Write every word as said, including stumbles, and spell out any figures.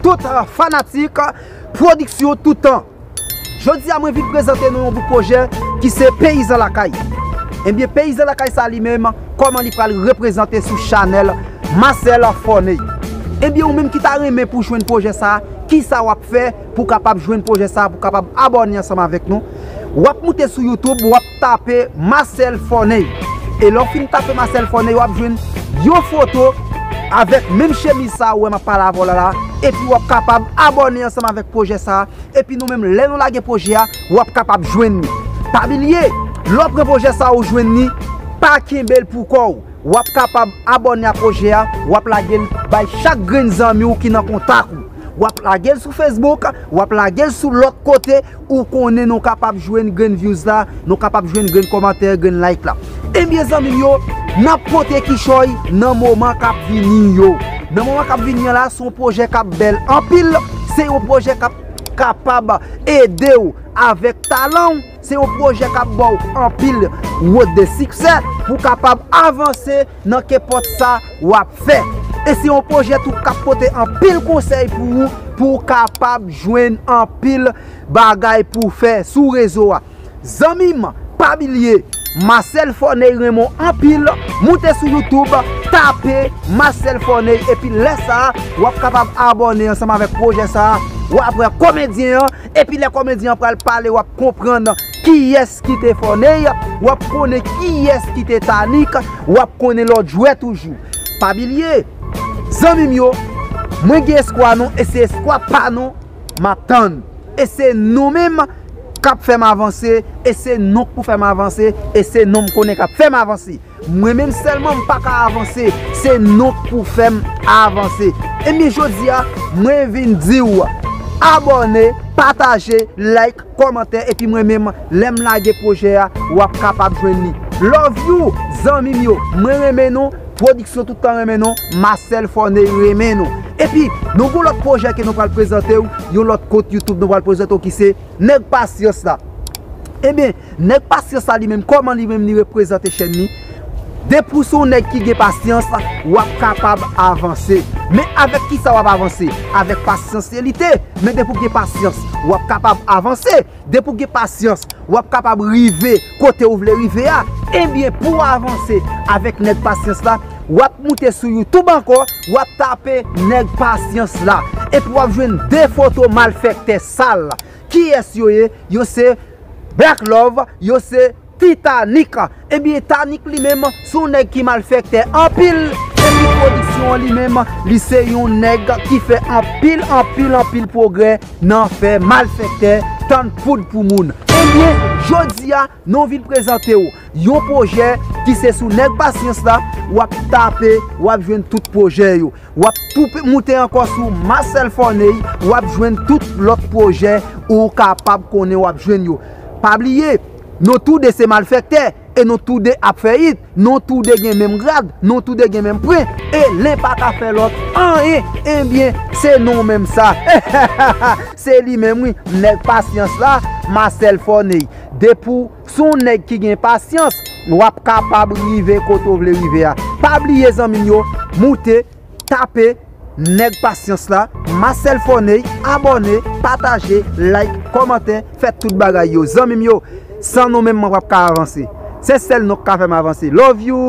tout fanatik pwodiksyon tout tan. Jodi a mwen vin prezante nou yon bout pwojè ki se Peyizan Lakay. Ebyen, Peyizan Lakay sa li menm, kòman li pral reprezante sou chanèl Marcel Forney. Ebyen, ou menm ki ta renmen pou jwenn pwojè sa, kisa w ap fè pou kapab jwenn pwojè sa, pou kapab abòne ansanm avèk nou? W ap moute sou YouTube, w ap tape Marcel Forney. E lè w fin tape Marcel Forney, w ap jwenn yon foto avèk menm chemiz sa ou wè m ap pale avè w la la. Epi w ap kapab abòne ansanm avèk pwojè sa. Epi nou menm, lè nou lage pwojè a, w ap kapab jwenn li. Pa bliye, lè w pran pwojè sa ou jwenn li, pa kenbe l pou kò w. W ap kapab abòne a pwojè a, w ap lage l bay chak grenn zanmi w ki nan kontak ou. W ap lage l sou Facebook, w ap lage l sou lòt kote, ou konnen nou kapab jwenn grenn views la, nou kapab jwenn grenn kòmantè, grenn like la. Ebyen zanmi m yo, n ap pote kichòy nan moman k ap vini yo. Nan moman k ap vini an la, se yon pwojè k ap bèl anpil, se yon pwojè k ap kapab ede w avèk talan w, se yon pwojè k ap ba w anpil wout de siksè pou w kapab avanse nan kenpòt sa w ap fè. E se yon pwojè tou k ap pote anpil konsèy pou ou, pou w kapab jwenn anpil bagay pou w fè sou rezo a. Zanmi m, pa bliye, Marcel Forney renmen w anpil, moute sou YouTube, tape Marcel Forney, epi lè sa a, w ap kapab abòne ansanm avèk pwojè sa a, w ap wè komedyen an, epi lè komedyen an pral pale, w ap konprann kiyès ki te Forney, w ap konnen kiyès ki te Tanik, w ap konnen lòt jwè toujou. Pa bliye, zanmi m yo, mwen gen espwa nou, e se espwa pa nou m ap tann. E se nou menm k ap fè m avanse, e se nou k pou fè m avanse, e se nou m konnen k ap fè m avanse. Mwen menm sèlman m pa ka avanse, se nou k pou fè m avanse. Ebyen jodi a, mwen vin di w, abòne, pataje, like, kòmantè, epi mwen menm, lè m lage pwojè a, w ap kapab jwenn li. Love you, zanmi m yo, mwen renmen nou, pwodiksyon tout tan renmen nou, Marcel Forney renmen nou. Epi, nou gon lòt pwojè ke nou pral prezante w, yon lòt kont YouTube nou pral prezante w ki se Nèg Pasyans la. Ebyen, Nèg Pasyans la li menm, kòman li menm li reprezante chèn li? Depi w se yon nèg ki gen pasyans, w ap kapab avanse. Men avèk kisa w ap avanse? Avèk pasyans se lite. Men depi w gen pasyans, w ap kapab avanse. Depi w gen pasyans, w ap kapab rive kote w vle rive a. Ebyen, pou w avanse avèk Nèg Pasyans la, w ap moute sou YouTube ankò, w ap tape Nèg Pasyans la. Epi w ap jwenn de foto malfèktè sal. Kiyès yo ye? Yo se Black Love, yo se Titanik. Ebyen, Tanik li menm, se yon nèg ki malfèktè anpil. Epi pwodiksyon an li menm, li se yon nèg ki fè anpil, anpil, anpil pwogrè nan fè malfèktè tann poud pou moun. Ebyen, jodi a, nou vin prezante w yon pwojè ki se sou Nèg Pasyans la, w ap tape, w ap jwenn tout pwojè yo. W ap tou pe-, moute ankò sou Marcel Forney, w ap jwenn tout lòt pwojè ou kapab konnen w ap jwenn yo. Pa bliye, nou toude se malfèktè e nou toude ap fè it, nou toude gen menm grad, nou toude gen menm pwen, e len pa ka fè lòt anyen. Ebyen, se nou menm sa. Se li menm wi, Nèg Pasyans la, Marcel Forney. Depi w se yon nèg ki gen pasyans, w ap kapab rive kote w vle rive a. Pa bliye zanmi m yo, moute, tape Nèg Pasyans la, Marcel Forney, abòne, pataje, like, kòmantè, fè tout bagay yo. Zanmi m yo, san nou menm mwen p ap ka avanse. Se sèl nou k ka fè m avanse. Love you!